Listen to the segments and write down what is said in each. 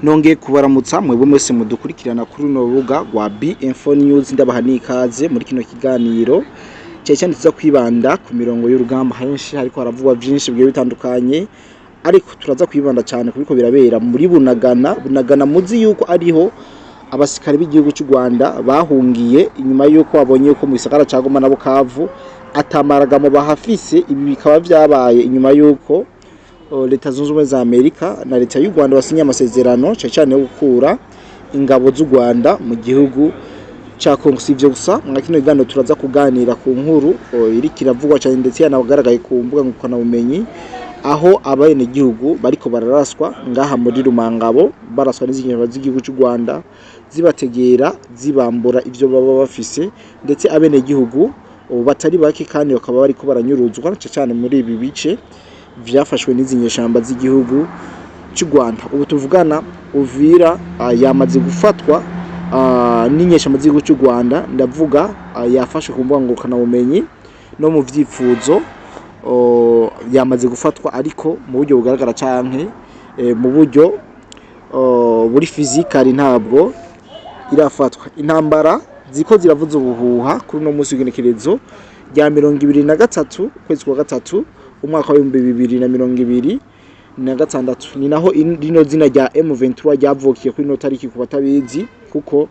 Nongeye kubaramutsa mwebwe mwese mudukurikirana kuri runo rubuga rwa B-Info News. Ndabaha n'ikaze muri kino kiganiro cyane cyane tuza kwibanda ku mirongo y'urugamba. Henshi hariko haravugwa vyinshi bigiye bitandukanye, ariko turaza kwibanda cyane kubiko birabera muri Bunagana. Bunagana muzi yuko ariho abasikari b'igihugu cy'u Rwanda bahungiye inyuma yuko babonye yuko mu gisagara ca Goma na Bukavu atamaragamo bahafise. Ibi bikaba vyabaye inyuma yuko Leta Zunze Ubumwe za Amerika na Leta y'u Rwanda basinye amasezerano cyane cyane yo gukura ingabo z'u Rwanda mu gihugu ca Congo. Si ivyo gusa, mwa kino kiganiro turaza kuganira ku nkuru iriko iravugwa cyane, ndetse yanagaragaye ku mbuga ngurukanabumenyi, aho abenegihugu bariko bararaswa ngaha muri Rumangabo, baraswa n'izindi z'igihugu cy'u Rwanda, zibategera, zibambura ivyo baba bafise, ndetse abenegihugu batari bake kandi bakaba bariko baranyuruzwa cyane cyane muri ibi bice vyafashwe n'izi nyeshamba z'igihugu cy'u Rwanda. Ubu tuvugana, Uvira yamaze gufatwa n'inyeshamba z'igihugu cy'u Rwanda. Ndavuga yafashwe ku mbuga ngurukanabumenyi no mu vyipfuzo, yamaze gufatwa, ariko mu buryo bugaragara canke mu buryo buri physically ntabwo irafatwa. Intambara ziko ziravuza ubuhuha kuri uno munsi w'igenekerezo rya 23 ukwezi kwa gatatu umwaka wa 2026. Ni naho rino zina rya M23 ryavukiye kuri ino tariki, ku batabizi, kuko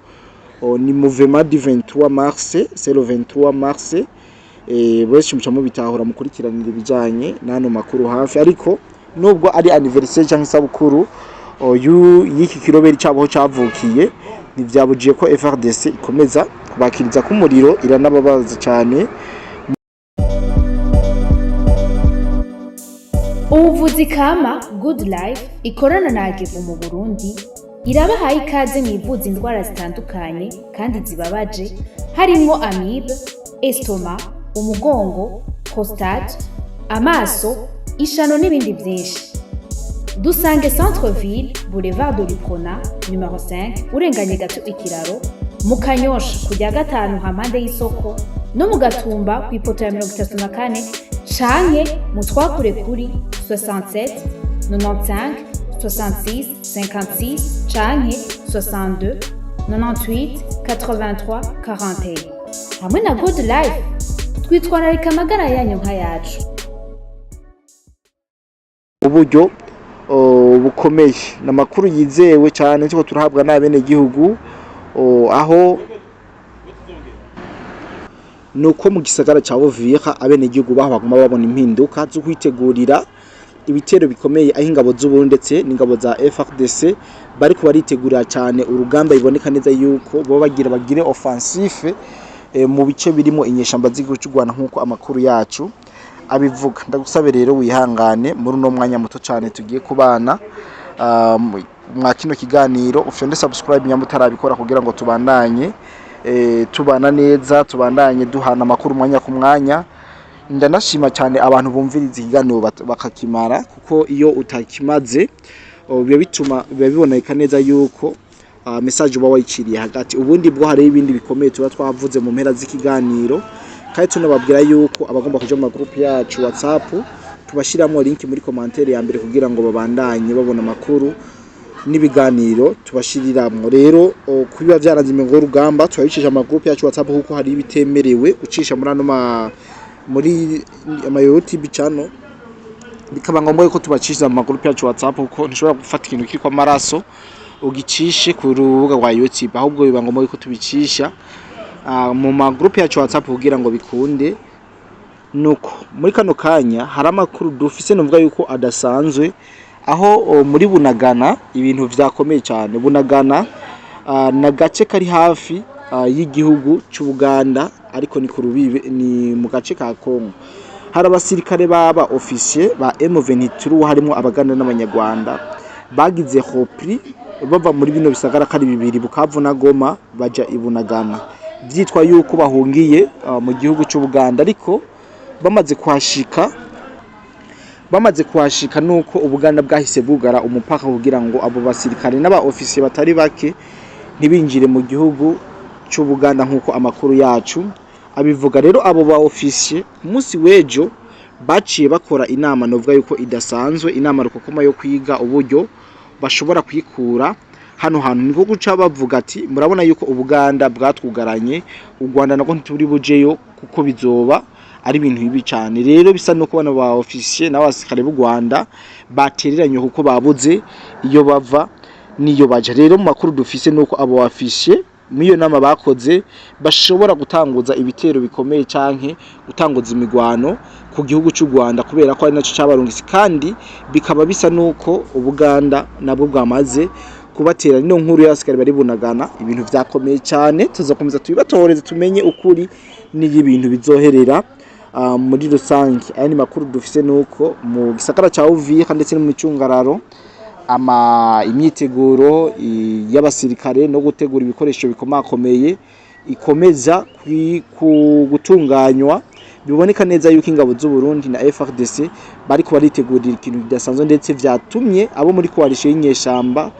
ni mouvement du 23 mars, c'est le 23 mars. Benshi muca mubitahura, mukurikiranira ibijanye n'ano makuru hafi. Ariko nubwo ari anniversaire cyangwa isabukuru y'iki kiroberi cabo cavukiye, ntivyabujiye ko FARDC ikomeza kubakiriza k'umuriro, iranababaza cyane. Ubuvuzi kama Good Life ikorana na Agevu mu Burundi irabahaye ikaze mwivuza indwara zitandukanye kandi zibabaje, harimwo amibe, estomac, umugongo, prostate, amaso, ishano n'ibindi byinshi. Dusange Centre Ville, Boulevard de l'Uprona numero 5, urenganye gato ikiraro mu Kanyosha, kujya gatanu hampande y'isoko, no mu Gatumba ku ipoto ya 34, canke mu twakure kuri 67 95 66 56 canke 62 98 83 41. Hamwe na Good Life twitwararika amagara yanyu nk'ayacu. Uburyo bukomeye ni amakuru yizewe cyane turiko turahabwa n'abenegihugu, aho nuko mu gisagara ca Uvira abenegihugu baho baguma babona impinduka zo kwitegurira ibitero bikomeye, aho ingabo z'Uburundi ndetse n'ingabo za FARDC bariko baritegurira cyane urugamba. Biboneka neza yuko bo bagira bagire offensive mu bice birimo inyeshamba z'igihugu cy'u Rwanda, nk'uko amakuru yacu abivuga. Ndagusabe rero wihangane muri uno mwanya muto cyane tugiye kubana mwa kino kiganiro, ufyonde subscribe nyamba utarabikora, kugira ngo tubandanye tubana neza, tubandanye duhana amakuru umwanya ku mwanya. Ndanashima cyane abantu bumviriza ikiganiro bakakimara, kuko iyo utakimaze biba bituma biba biboneka neza yuko message uba wayiciriye hagati. Ubundi bwo hari ibindi bikomeye tuba twavuze mu mpera z'ikiganiro, kandi tunababwira yuko abagomba kuja mu magroupe yacu WhatsApp tubashyiramo link muri commentaire ya mbere, kugira ngo babandanye babona amakuru n'ibiganiro tubashiriramwo. Rero kubiba vyaranze imirongo y'urugamba turabicisha amagroupe yacu WhatsApp, kuko hari ibitemerewe ucisha muri ano ma muri ama YouTube channel, bikaba ngombwa yuko tubacisha mu magroupe yacu WhatsApp, kuko ntushobora gufata ikintu kiriko amaraso ugicishe ku rubuga rwa YouTube. Ahubwo biba ngombwa yuko tubicisha mu magroupe yacu WhatsApp kugira ngo bikunde. Nuko muri kano kanya hari amakuru dufise nuvuga yuko adasanzwe, aho muri Bunagana ibintu vyakomeye cyane. Bunagana na gace kari hafi y'igihugu c'Ubuganda, ariko ni ku rubibe, ni mu gace ka Kongo. Hari abasirikare baba officier ba M23, harimo Abaganda n'Abanyarwanda, bagize repli bava muri bino bisagara kari bibiri, Bukavu na Goma, baja i Bunagana, vyitwa yuko bahungiye mu gihugu c'Ubuganda. Ariko bamaze kuhashika nuko Ubuganda bwahise bwugara umupaka kugira ngo abo basirikare n'aba ofisiye batari bake ntibinjire mu gihugu c'Ubuganda, nk'uko amakuru yacu abivuga. Rero abo ba ofisiye ku munsi w'ejo baciye bakora inama novuga yuko idasanzwe, inama rukokoma yo kwiga uburyo bashobora kwikura hano hantu. Niko guca bavuga ati: "Murabona yuko Ubuganda bwatwugaranye, u Rwanda nako ntituri bujeyo kuko bizoba ari ibintu bibi cyane." Rero bisa nuko bano ba officier n'abasirikare b'u Rwanda batereranye kuko babuze iyo bava niyo baja. Rero mu makuru dufise nuko abo officier muri iyo nama bakoze bashobora gutanguza ibitero bikomeye canke gutanguza imigwano ku gihugu cy'u Rwanda, kubera ko ari naco cabarungitse, kandi bikaba bisa nuko Ubuganda nabwo bwamaze kubatera. Nino nkuru y'abasikari bari Bunagana, ibintu vyakomeye cyane. Tuzakomeza tubibatoreze tumenye ukuri n'iyo ibintu bizoherera. Muri rusange, aya ni makuru dufise nuko mu gisagara ca Uvira ndetse no mu micungararo ama imyiteguro y'abasirikare no gutegura ibikoresho bikomakomeye ikomeza gutunganywa. Biboneka neza yuko ingabo z'u Burundi na FARDC bariko baritegurira ikintu kidasanzwe, ndetse vyatumye abo muri coalition y'inyeshamba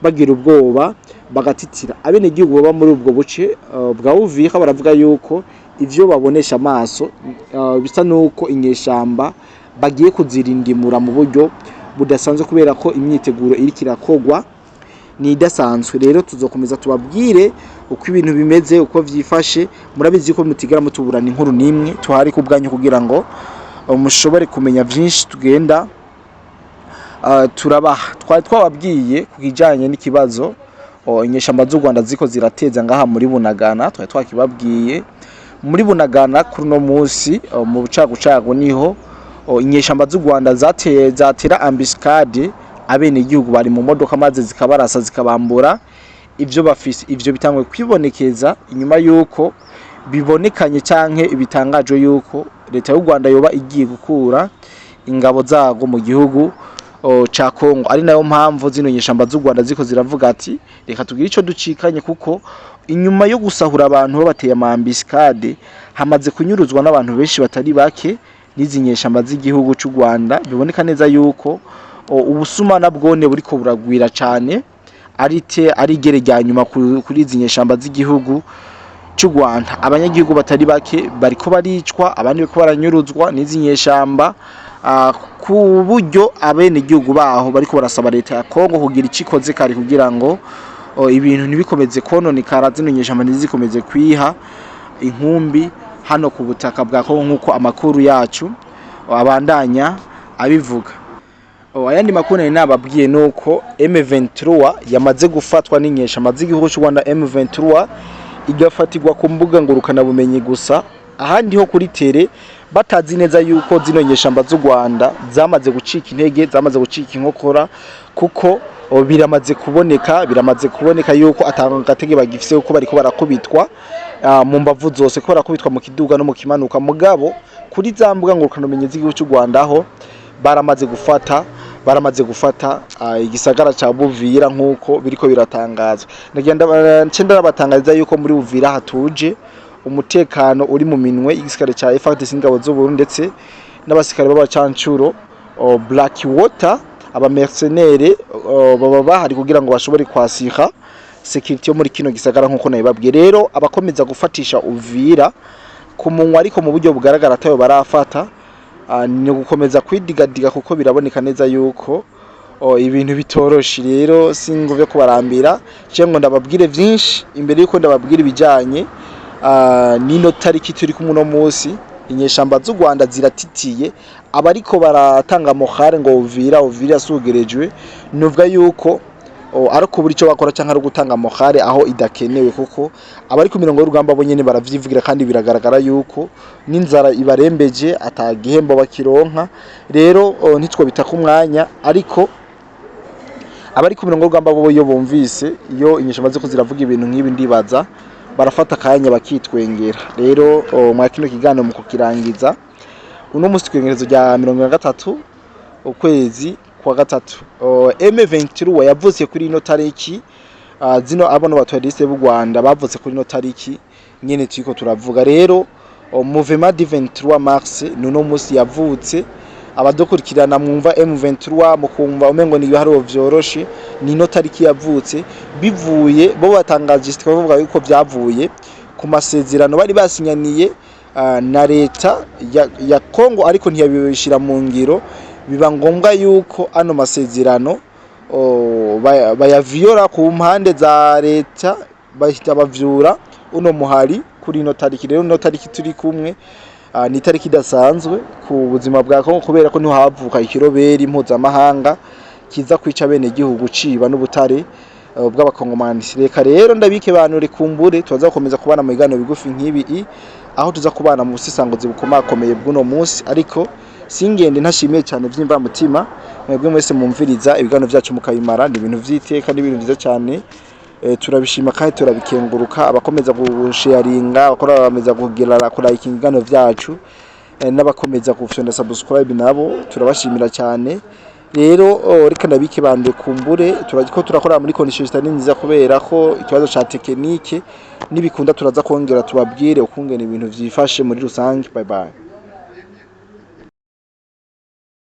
bagira ubwoba bagatitira. Abenegihugu baba muri ubwo buce bwa Uvira baravuga yuko ivyo babonesha amaso bisa nuko inyeshamba bagiye kuzirindimura mu buryo budasanzwe, kubera ko imyiteguro iriko irakogwa ni idasanzwe. Rero tuzokomeza tubabwire uko ibintu bimeze, uko vyifashe. Murabizi ko mutigera mutuburana inkuru nimwe, tuhari ku bwanyu kugira ngo mushobore kumenya vyinshi tugenda turabaha. Twari twababwiye ku kijanye n'ikibazo inyeshamba z'u Rwanda ziko zirateza ngaha muri Bunagana. Twari twakibabwiye muri Bunagana kuri uno munsi mu bucagucagu niho inyeshamba z'u Rwanda zateye zatera embuscade abenegihugu bari mu modoka, maze zikabarasa, zikabambura ivyo bafise. Ivyo bitangwe kwibonekeza inyuma yuko bibonekanye canke ibitangajwe yuko leta y'u Rwanda yoba igiye gukura ingabo zago mu gihugu ca Kongo, ari nayo mpamvu zino nyeshamba z'u Rwanda ziko ziravuga ati: "Reka tugire ico ducikanye," kuko inyuma yo gusahura abantu babateye ama embuscade, hamaze kunyuruzwa n'abantu benshi batari bake n'izi nyeshamba z'igihugu c'u Rwanda. Biboneka neza yuko ubusuma nabwone buriko buragwira cane, ari te ari igere rya nyuma kuri izi nyeshamba z'igihugu c'u Rwanda. Abanyagihugu batari bake bariko baricwa, abandi bariko baranyuruzwa n'izi nyeshamba, ku buryo abenegihugu baho bariko barasaba leta ya Kongo kugira ico ikoze kare kugira ngo ibintu ntibikomeze kononekara, zino nyeshamba ntizikomeze kwiha inkumbi hano ku butaka bwa Kongo, nk'uko amakuru yacu abandanya abivuga. Ayandi makuru nari nababwiye nuko M23 yamaze gufatwa n'inyeshamba z'igihugu cy'u Rwanda. M23 igafatirwa ku mbuga ngurukana bumenyi gusa, ahandi ho kuri terrain batazi neza yuko zino nyeshamba z'u Rwanda zamaze gucika intege, zamaze gucika inkokora, kuko biramaze kuboneka yuko atanga gatege bagifise, kuko bariko barakubitwa mu mbavu zose, ko barakubitwa mu kiduga no mu kimanuka. Mugabo kuri za mbuga ngurukana bumenyi z'igihugu cy'u Rwanda ho baramaze gufata igisagara ca Buvira, nkuko biriko biratangazwa. Ndagenda nce ndabatangariza yuko muri Buvira hatuje, umutekano uri mu minwe y'igisirikare ca FARDC, ingabo z'u Burundi ndetse n'abasikare b'abacancuro Black Water, aba mercenaires baba bahari kugira ngo bashobore kwasira security yo muri kino gisagara, nkuko nabibabwiye. Rero abakomeza gufatisha Uvira ku munwa, ariko mu buryo bugaragara atayo barafata, ni gukomeza kwidigadiga, kuko biraboneka neza yuko ibintu bitoroshe. Rero singovye kubarambira cyangwa ngo ndababwire vyinshi. Imbere yuko ndababwira ibijanye nino tariki turi kumwe uno munsi, inyeshamba z'u Rwanda ziratitiye. Abariko baratanga morale ngo Uvira, Uvira yasugerejwe, nuvuga yuko ari kubura ico bakora canke ari gutanga morale aho idakenewe, kuko abari ku mirongo y'urugamba bo nyene baravyivugira, kandi biragaragara yuko n'inzara ibarembeje, ata gihembo bakironka. Rero ntitwo ku umwanya, ariko abari ku mirongo y'urugamba bo iyo bumvise iyo inyeshamba ziko ziravuga ibintu nk'ibi, ndibaza barafata akanya bakitwengera. Rero mwa kino kiganiro mu kukirangiza uno musi kw'igenekerezo rya 23 ukwezi kwa gatatu, M23 yavutse kuri ino tariki. Zino abono batwariste b'u Rwanda bavutse kuri ino tariki nyene turiko turavuga. Rero Mouvement du 23 mars nuno musi yavutse. Abadukurikirana mwumva M23 mukumva umengo ni ibiharuro vyoroshe, nino tariki yavutse. Bivuye bo batangaje, bavuga yuko vyavuye ku masezerano bari basinyaniye na leta ya Kongo, ariko ntiyabishira mu ngiro. Biba ngombwa yuko ano masezerano bayaviyora ku mpande za leta, bahita bavyura uno muhari kuri ino tariki. Rero ino tariki turi kumwe ni itariki idasanzwe ku buzima bwa Kongo, kubera ko niho havuka ikiroberi mpuzamahanga kiza kwica bene gihugu, ciba n'ubutare bw'abakongomani. Reka rero ndabike banure, kumbure tubaza gukomeza kubana mu biganiro bigufi nk'ibi, aho tuza kubana mu busisanguzi bukomakomeye bw'uno munsi. Ariko singende ntashimiye cyane vy'imvamutima mwebwe mwese mumviriza ibiganiro vyacu mukabimara. Ni ibintu vy'iteka, ni ibintu vyiza cyane. Turabishima kandi turabikenguruka. Abakomeza gusharinga, abakora bakomeza kugira kurayikinga ibiganiro vyacu, n'abakomeza gufyonda subscribe nabo turabashimira cyane. Rero reka ndabike bande, kumbure turako turakora muri condition zitari nziza kubera ko ikibazo ca technique. Nibikunda turaza kongera tubabwire ukungene ibintu vyifashe muri rusange. Bye bye.